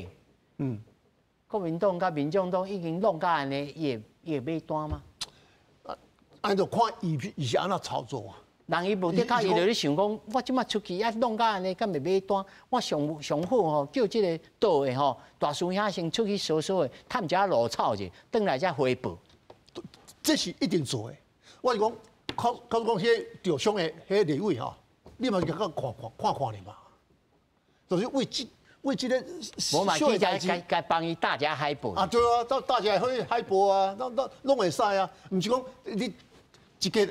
国民党佮民众党已经弄到按呢，伊会买单吗？啊，按就看伊是按怎操作啊？人伊无的确，伊就咧想讲，我这马出去啊，弄到按呢，敢会买单？我上上好吼，叫这个道的吼，大师兄先出去说说的，探一下路草者，转来才回报。这是一定做的。我是讲，靠靠讲，彼个中伤的彼个立委吼，你嘛是共看看看看咧嘛，就是为这个，我嘛去该该该帮伊大家海报啊，对啊，到大家去海报啊，拢拢会使啊，毋是讲你一个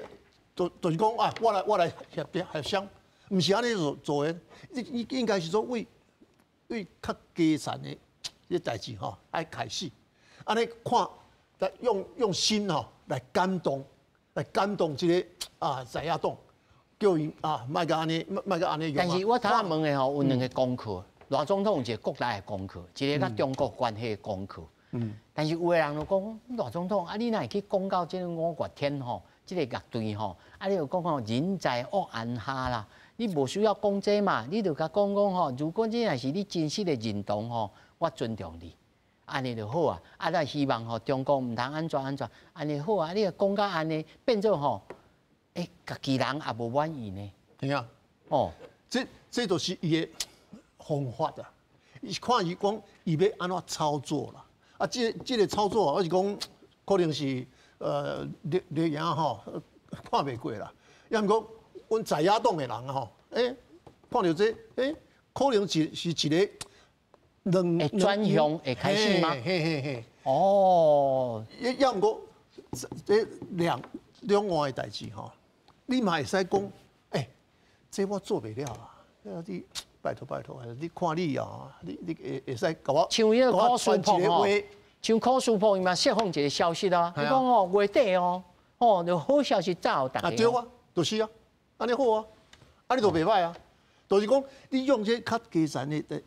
就是讲啊，我来协协商，毋是按呢做做的，你应该是说为为较基层的这代志吼，爱开始，按呢看，来用心吼来感动这个啊在野党，叫伊啊莫共按呢，莫共按呢用。但是我头仔问的吼，有两个功课。赖总统有一个国内的功课，一个佮中国关系的功课。但是有的人就讲，赖总统啊，你哪会去讲到这个五月天吼，这个乐队吼，啊，你就讲吼，人在屋檐下啦，你无需要讲这嘛，你就共讲讲吼，如果这若是你真实的认同吼，我尊重你，按呢就好啊。啊，咱希望吼，中国毋通按怎按怎，按呢好啊。你若讲到按呢，变做吼，欸，家己人也无满意呢。对啊。哦，这就是伊的方法啊，伊看伊讲伊欲按怎操作啦。啊，这个操作，我是讲可能是绿绿营吼看袂过啦。抑毋过，阮在野党的人吼，欸，看著这，欸，可能是一个两转向会开始吗？嘿嘿嘿。哦，抑毋过这两岸的代志吼，你嘛会使讲，欸，这我做袂了啊，你拜托拜托，你看你啊，你会使共我像彼个柯书鹏吼，像柯书鹏伊嘛释放一个消息啊，伊讲哦月底哦，哦就好消息早予大家。啊对啊，就是啊，按呢好啊，按呢就袂歹啊，就是讲你用这较基层的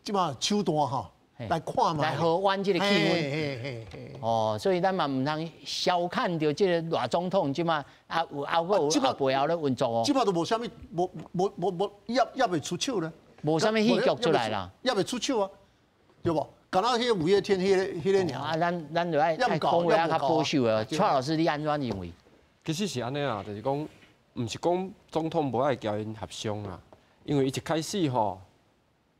这马手段吼来看嘛，来和缓这个气氛。哦，所以咱嘛毋通小看著这个赖总统这马啊有啊有啊背后咧运作哦。这马都无啥物，无无无无，也袂出手咧。无啥物戏剧出来啦，也袂出手啊，对无？敢若彼个五月天彼个尔。啊，咱就爱爱讲话较保守的。蔡老师，你按怎认为？其实是按呢啦，就是讲，毋是讲总统无爱交𪜶协商啦，因为伊一开始吼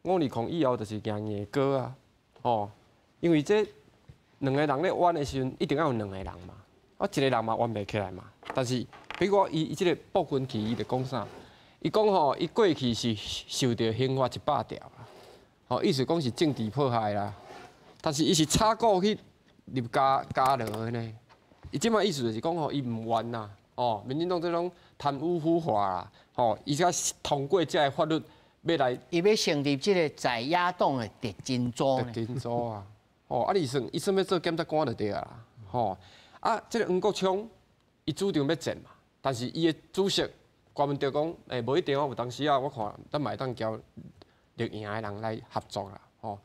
，520以后就是行硬过啊，吼，因为这两个人咧冤的时阵，一定要有两个人嘛，啊，一个人嘛冤袂起来嘛。但是，比如讲伊伊这个布君琪，伊就讲啥？伊讲吼，伊过去是受著刑法100条啦，吼，意思讲是政治迫害啦。但是伊是炒股去入监牢的呢。伊这摆意思就是讲吼，伊毋冤啦，哦，民进党这种贪污腐化啦，吼，伊才通过这个法律欲来，伊欲成立这个在野党的特侦组。特侦组啊，吼，啊，伊算伊算欲做检察官就对啊啦，吼，啊，这个黄国昌，伊主张欲战嘛，但是伊的主席郭文哲讲，欸，无一定哦，有当时啊，我看咱嘛会当交绿营的人来合作啦，吼，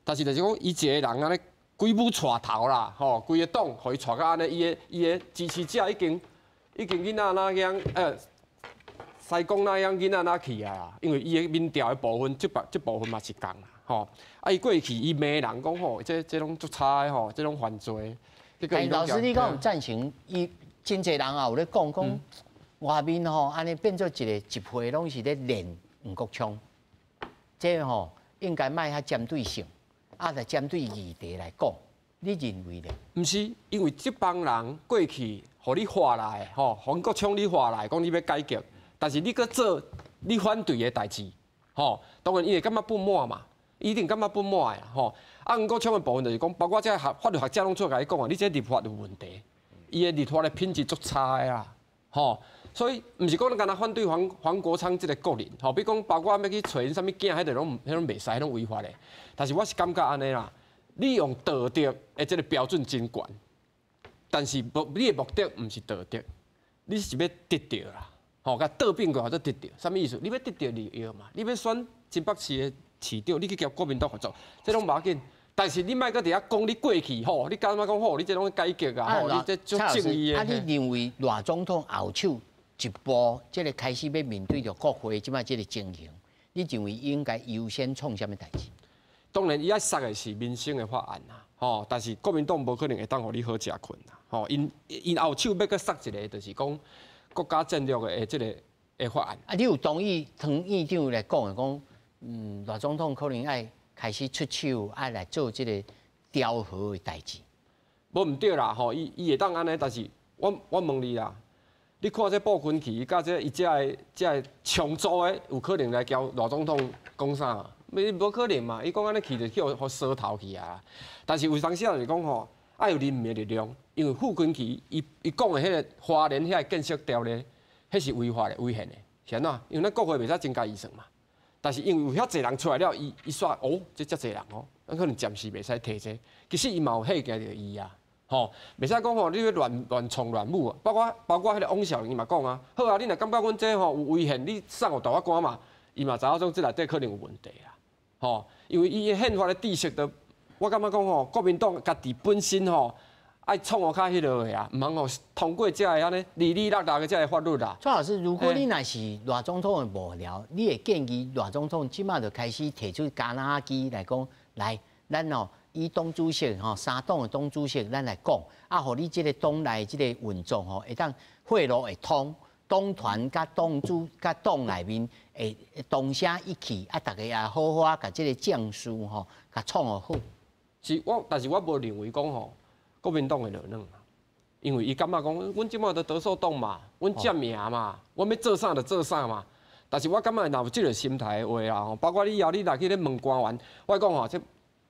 但是就是讲，伊一个人按呢规舞带头啦，吼，规个党予伊带到按呢，伊的支持者已经囡仔哪样，西贡那样囡仔哪去啊啦，因为伊的民调的部分，这部分嘛是仝啦，吼，啊，伊过去伊骂人讲吼，这拢足差的吼，这拢犯罪。欸，老师，你敢有赞成？伊真济人也有咧讲讲，外面吼按呢变做一个集会，拢是咧练黄国昌，这吼应该莫遐针对性。啊，来针对议题来讲，你认为咧？毋是，因为这帮人过去予你划来，吼，黄国昌你划来，讲你欲改革，但是你阁做你反对的代志，吼，当然伊会感觉不满嘛，伊一定感觉不满的吼。啊，黄国昌的部分就是讲，包括这学法律学者拢出来共伊讲啊，你这立法有问题，伊的立法的品质足差的啦，吼。所以，毋是讲咱干焦反对黄黄国昌这个个人，吼，比如讲包括欲去揣𪜶啥物囝，彼个拢彼拢袂使，彼拢违法的。但是我是感觉按呢啦，你用道德的这个标准真悬，但是目你的目的毋是道德，你是欲得著啦，吼，共倒变过来做得著，啥物意思？你欲得著利益嘛？你欲选新北市的市长，你去交国民党合作，这拢无要紧。但是你莫阁伫遐讲你过去吼，你感觉讲吼，你这拢改革啊，吼，你这足正义的。啊，你认为赖总统后手一步，这个开始欲面对著国会这摆这个情形，你认为应该优先创啥物代志？当然，伊爱杀的是民生的法案啦，吼，但是国民党无可能会当予你好食睏啦，吼，𪜶𪜶后手欲阁杀一个，就是讲国家战略的这个的法案。啊，你有同意唐院长来讲的讲，赖总统可能爱开始出手，爱来做这个调和的代志？无毋对啦，吼，伊伊会当按呢，但是我问你啦。你看这布君琪，佮这伊这个这个重组的，有可能来交赖总统讲啥？无无可能嘛？伊讲按呢去就去予烧头去啊！但是有当时就是讲吼，爱有人民的力量，因为傅昆萁伊伊讲的彼个花莲遐个建设条例，彼是违法的、违宪的，是按怎？因为咱国会袂使增加预算嘛。但是因为有遐济人出来了，伊伊煞哦，这遮济人哦，咱可能暂时袂使提这个。其实伊嘛有吓惊著伊啊。吼，袂使讲吼，你欲乱乱创乱舞啊！包括包括彼个王少玲伊嘛讲啊，好啊，你若感觉阮这吼有违宪，你送予大法官嘛，伊嘛知影讲这内底可能有问题啦。吼，因为伊的宪法的知识都，我感觉讲吼，国民党家己本身吼，爱创予较彼落的啊，毋通予通过这个按呢离离落落的这个法律啦。蔡老师，如果你若是赖总统的幕僚，你会建议赖总统这摆就开始提出橄榄枝来讲，来，咱哦。以党主席吼，三党的党主席，咱来讲，啊，予你这个党内这个运作吼，会当血路会通，党团佮党主佮党内面会同声一气，啊，逐家也好好啊，共这个政事吼，共创予好。是我，但是我无认为讲吼，国民党会落软，因为伊感觉讲，阮这摆都多数党嘛，阮占赢嘛，阮欲做啥就做啥嘛。但是我感觉若有这个心态的话啦，吼，包括你以后你若去咧问官员，我讲吼，这。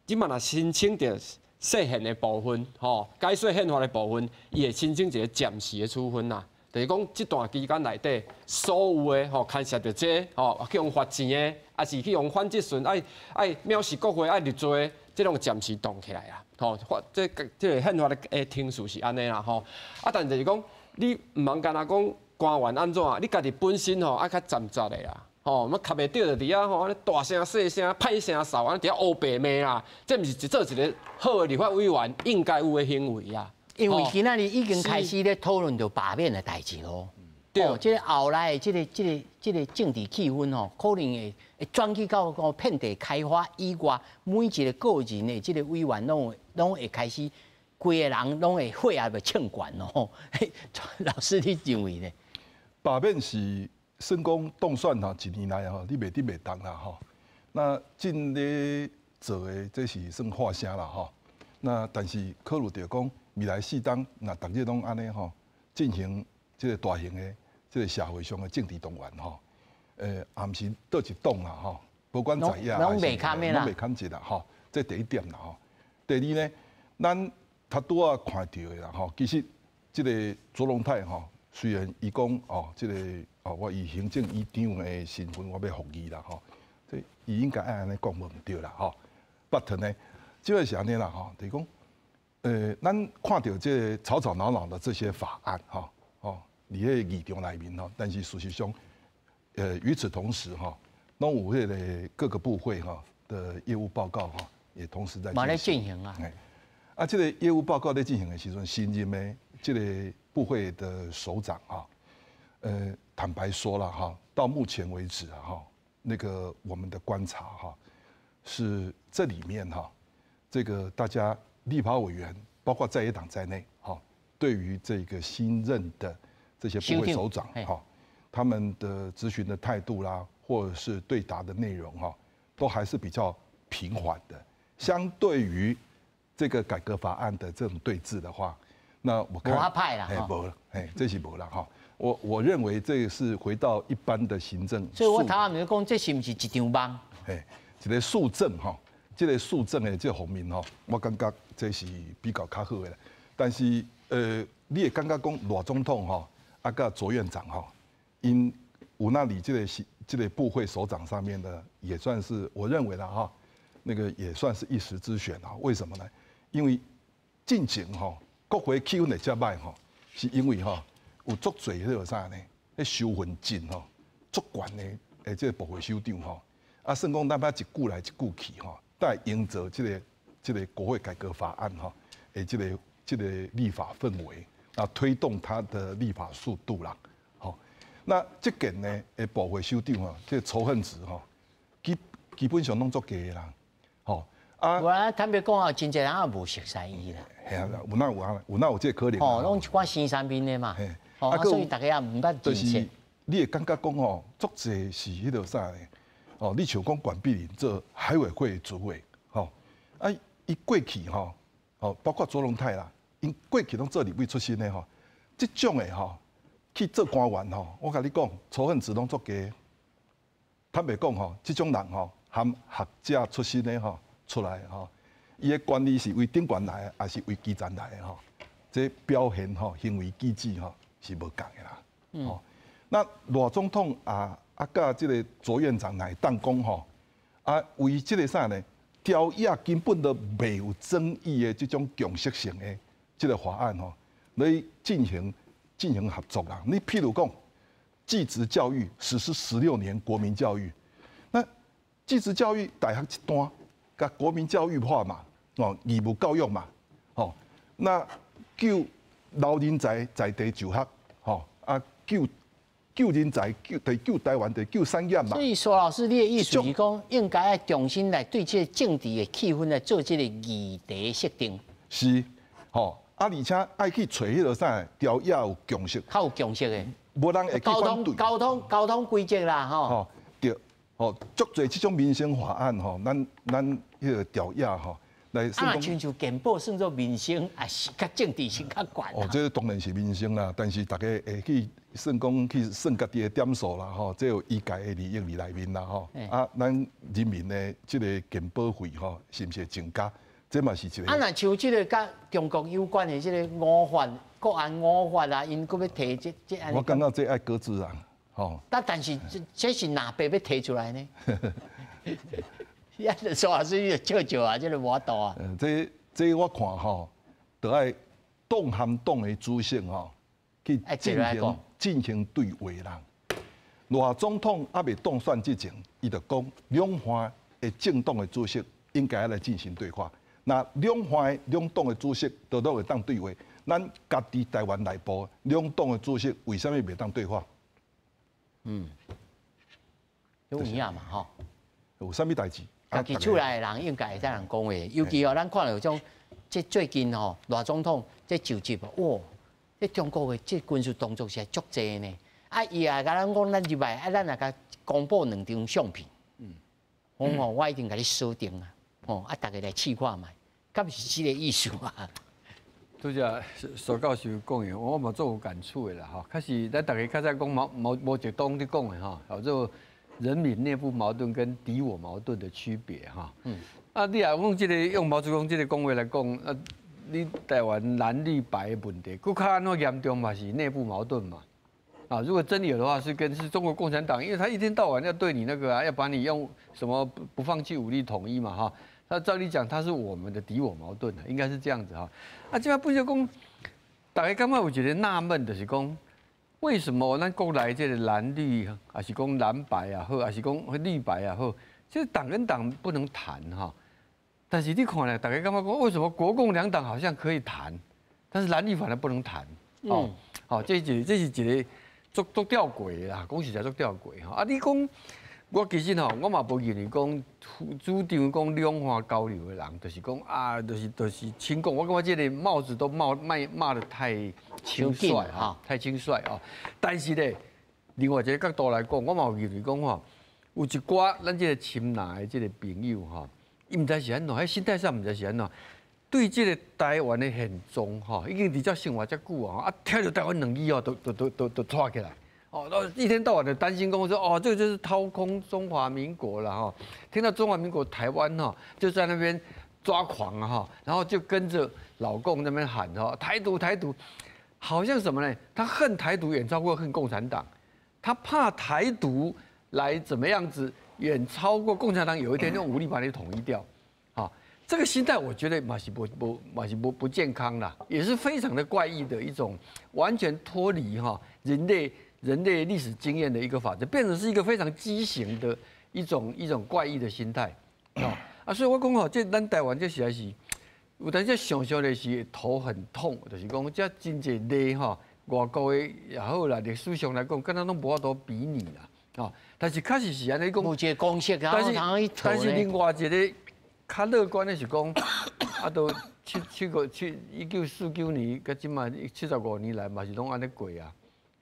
这摆若申请著释宪的部分，吼，解说宪法的部分，伊会申请一个暂时的处分啦。就是讲，这段期间内底所有的吼牵涉著这吼去予罚钱的，抑是去予反质询，爱爱藐视国会，爱入罪，这拢暂时冻起来啊。吼，法这这个宪法的程序是按呢啦，吼。啊，但就是讲，你毋通干焦讲官员按怎，你家己本身吼爱较站直的啦。吼，欲卡袂著就伫遐吼，按呢大声细声歹声嗽，按呢伫遐乌白骂啦，这毋是做一个好的立法委员应该有的行为啊。因为今仔日已经开始咧讨论著罢免的代志咯。对，这个后来的这个政治气氛吼，可能会转去到讲遍地开花以外，每一个个人的这个委员拢会开始，规个人拢会血压会冲悬哦。老师，你认为呢？罢免是算讲当选吼，一年内吼，你袂得袂当啦吼。那进咧做的这是算喊声啦吼。那但是考虑著讲未来4冬，若逐日拢按呢吼，进行这个大型的这个社会上的政治动员吼，也毋是佗一党啦吼，不管在野拢袂堪的啦，拢袂堪一啦吼。这第一点啦吼。第二呢，咱较拄仔看著的啦吼，其实这个卓荣泰吼，虽然伊讲哦，这个哦，我以行政院长的身份，我欲复议啦吼，这伊应该爱按呢讲无毋对啦吼。But 呢，这个是按呢啦吼，就是讲，咱看著这个吵吵闹闹的这些法案吼，哦，伫彼个议场内面吼，但是事实上，与此同时哈，拢有彼个各个部会哈的业务报告哈，也同时在进行啊。啊，这个业务报告在进行的时阵，新任的这个部会的首长哈，坦白说了哈，到目前为止啊哈，那个我们的观察哈，是这里面哈，这个大家立法委员，包括在野党在内哈，对于这个新任的这些部会首长哈，他们的质询的态度啦，或者是对答的内容哈，都还是比较平缓的，相对于这个改革法案的这种对峙的话，那我看，无派啦，哎，无了，哎，这是无啦哈。我认为这个是回到一般的行政。所以我头仔毋是讲这是毋是一场梦？哎，一个速政哈，这个速政的这方面吼，我感觉这是比较较好的。但是你会感觉讲赖总统吼，啊，佮卓院长吼，𪜶有那里这个是这个部会首长上面的，也算是我认为啦哈，那个也算是一时之选啊。为什么呢？因为进前吼，国会气氛会遮歹吼，是因为吼有足济彼个啥呢？彼收份证吼，足悬的诶，这个部会首长吼，啊，算讲咱捌一句来一句去吼，来营造这个国会改革法案吼，诶，这个立法氛围啊，推动它的立法速度啦，吼。那这件呢，诶，部会首长吼，这个仇恨值吼，基本上拢足低啦，吼。啊，我坦白讲啊，真济人也无熟似伊啦。嘿啊，有哪有啊？有哪有这个可能？哦，拢一寡新三面的嘛。哦，啊，所以大家也毋捌。就是你会感觉讲吼，足济是彼个啥呢？哦，你像讲管碧玲做海委会主委，吼，啊，伊过去吼，哦，包括卓荣泰啦，𪜶过去拢做立委出身的吼，这种的吼去做官员吼，我共你讲，仇恨值拢足低。坦白讲吼，这种人吼，含学者出身的吼。出来吼，伊的权力是为顶悬来的，还是为基层来的吼？这表现吼，行为举止吼是无仝的啦。哦，那赖总统啊啊，佮这个卓院长来当讲吼，啊为这个啥呢？朝野根本都未有争议的这种共识性的这个法案吼，来进行合作啦。你譬如讲，技职教育实施16年国民教育，那技职教育大学一段。佮国民教育化嘛，哦，义务教育嘛，吼，那救老人才在地就学，吼，啊救人才，救对救台湾，对救产业嘛。所以苏老师，你的意思是讲，应该爱重新来对这个政治的气氛来做这个议题设定。是，吼，啊，而且爱去揣彼个啥，朝野有共识。较有共识的。无人会去反对。交通规则啦，吼。吼，对。哦，足济这种民生法案吼，咱彼个朝野吼来。啊，亲像健保算做民生，也是较政治性较悬。哦，这当然是民生啦，但是大家会去算讲去算家己的点数啦，吼，这有医界的利益伫内面啦，吼。啊，咱人民的这个健保费吼，是毋是会增加？这嘛是一个。啊，若像这个佮中国有关的这个五法、国安五法啊，𪜶阁欲提这。我感觉这爱搁置啊。哦，但是这是哪边欲提出来呢？你苏老师，你就笑笑啊，这个无法度啊。这我看吼，都爱党和党的主席吼去进行对话啦。赖总统犹未当选之前，伊就讲两岸的政党的主席应该来进行对话。那两岸两党的主席都拢会当对话，咱家己台湾内部两党的主席为啥物袂当对话？有影嘛吼？有啥物代志？家己厝内的人应该会使人讲话，尤其哦，咱看著种，这最近吼，赖总统这就职，哇，这中国的这军事动作是足济呢。啊，伊也共咱講，咱入來，啊，咱也共公布兩張相片。講吼，我一定共你鎖定啊！吼，啊，逐家來試看覓，敢是這個意思啊？拄才蘇教授講的，我嘛足有感觸的啦吼。確實，咱逐家較早講毛澤東咧講的吼，叫做人民內部矛盾跟敵我矛盾的區別哈。啊，你若講這個用毛澤東這個講話來講，啊，你台灣藍綠白的問題，閣較按怎嚴重嘛是內部矛盾嘛。啊，如果真有的話，是跟是中國共產黨，因為他一天到晚要對你那個啊，要把你用什麼不放棄武力統一嘛哈。那照理講，他是我們的敵我矛盾，應該是這樣子哈。啊，這擺不就講，逐家感覺有一個納悶，就是講，為什麼咱國內這個藍綠，還是講藍白也好，還是講綠白也好，這黨跟黨不能談哈。但是你看咧，逐家感覺講，為什麼國共兩黨好像可以談，但是藍綠反而不能談？哦，好，這是一個足足吊詭的啦，講實在足吊詭哈。啊，你講。我其實吼，我嘛無認為講主張講兩岸交流的人，就是講啊，就是親共。我感覺這個帽子都帽賣罵得太輕率哈，太輕率哦。但是咧，另外一個角度來講，我嘛有認為講吼，有一寡咱這個親藍的這個朋友吼，伊毋知是按怎，彼心態上毋知是按怎，對這個台灣的現狀吼，已經佇遮生活遮久啊，啊，聽著台灣兩字哦，都掣起來。哦，一天到晚的擔心講說，哦，這個就是掏空中華民國了哈。聽到中華民國台灣哈，就在那邊抓狂啊哈，然後就跟着老共那邊喊哈，台獨台獨，好像什麼呢？他恨台獨遠超過恨共產黨，他怕台獨來怎麼樣子遠超過共產黨，有一天用武力把你統一掉。好，這個心態我覺得嘛是不嘛是不健康啦，也是非常的怪異的一種，完全脫離哈人類歷史經驗的一個法則，變成是一個非常畸形的一種怪異的心態，啊，所以我講吼，這咱台灣這實在是，有當時想想的是頭很痛，就是講這真濟例吼，外國的也好啦，歷史上來講，敢若攏無法度比擬啦，哦，但是確實是按呢講，無一個公式啊，但是另外一個較樂觀的是講，啊，都七七個七1949年，到這馬75年來嘛是攏按呢過啊。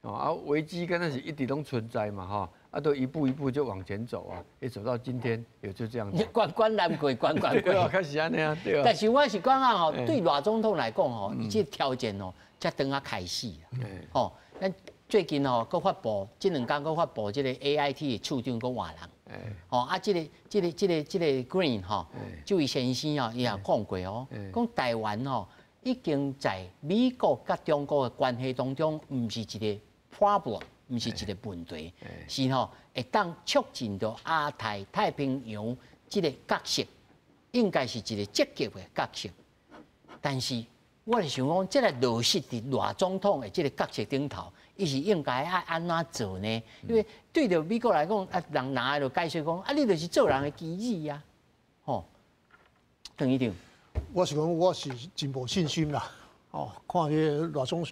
啊，危機敢若是一直攏存在嘛，哈，啊，都一步一步就往前走啊，也走到今天，也就這樣子。關關難過關關過。開始按呢啊，對啊。但是我是感覺吼，對賴總統來講吼，伊這個挑戰哦，才當仔開始啊。吼，咱最近吼，閣發布，這兩工閣發布這個 AIT 的處長閣換人。吼啊，這個 Green 吼，這位先生哦，伊也講過哦，講台灣吼已經在美國佮中國的關係當中，毋是一個 problem，毋是一個問題，是吼會當促進著亞太太平洋這個角色，應該是一個積極的角色。但是，我是想講，這個落實佇賴總統的這個角色頂頭，伊是應該愛按怎做呢？因為對著美國來講，啊，人拿來就解釋講，啊，你就是做人的棋子啊，吼，鄧醫長，我是講，我是真無信心啦，哦，看彼個賴總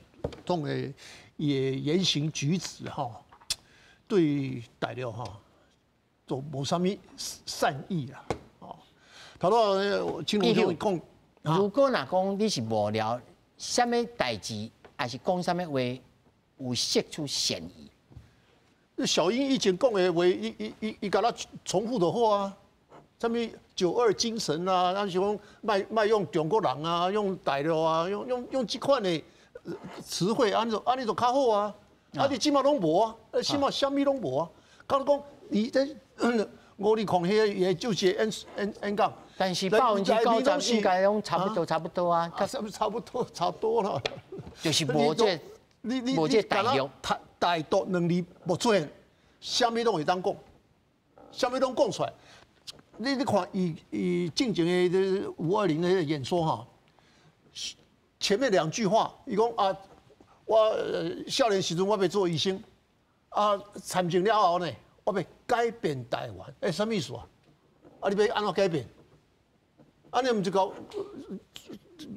統的伊的言行舉止吼，對大陸吼都無啥物善意啦，哦，頭拄仔青龍兄講，如果若講你是無聊，啥物代誌，抑是講啥物話，有釋出善意？小英以前講的話，伊共咱重複的話啊，啥物九二精神啊，咱是講莫用中國人啊，用大陸啊，用這款的詞彙，按呢就較好啊。啊，你這馬攏無啊，這馬啥物攏無啊。講講你這520彼個也就是演講，但是90%應該攏差不多，差不多啊。差不多，差多了。就是無這，你無這台獨，台獨兩字無出現，啥物攏會當講，啥物攏講出來。你看，伊進前的這520的演說哈，前面兩句話，伊講啊，我少年時陣我欲做醫生，啊參政了後呢，我欲改變台灣，欸，啥物意思啊？啊，你欲按怎改變？啊，你毋是講，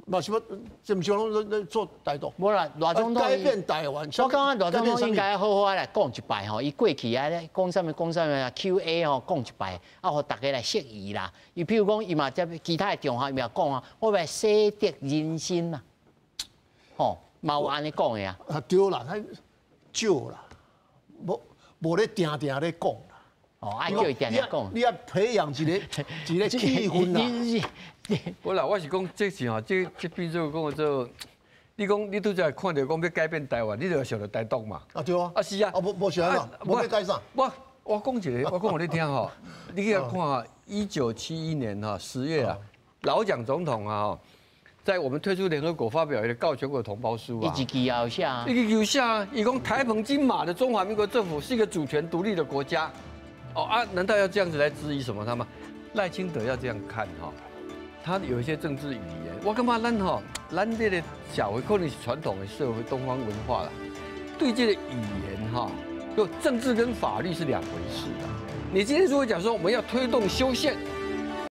嘛是欲，這毋是講咧做台獨？無啦，賴總統改變台灣。我感覺賴總統應該好好來講一擺吼，伊過去啊咧講啥物講啥物啊，Q&A 吼講一擺，啊，予逐家來釋疑啦。伊譬如講，伊嘛在其他的場合伊嘛講啊，我欲洗滌人心啦，吼，嘛有按呢講的啊。啊對啦，較少啦，無咧定定咧講。哦，愛叫伊定定講。你愛培養一個氣氛啦。無啦，我是講這是吼，這變做講做，你講你拄才看著講欲改變台灣，你就想著台獨嘛？啊對啊。啊是啊。啊無無想啊，無欲改啥？我講一個，我講予你聽吼，你去看哈，1971年哈10月啊，老蔣總統啊，在我們退出聯合國發表一個告全國同胞書啊。伊自己有寫。伊有寫啊，伊講台澎金馬的中華民國政府是一個主權獨立的國家。哦啊，難道要這樣子來質疑什麼他嗎？賴清德要這樣看哈，他有一些政治語言，我感覺咱吼，咱這個社會可能是傳統的社會東方文化啦，對這個語言哈，就政治跟法律是兩回事的。你今天如果講說我們要推動修憲，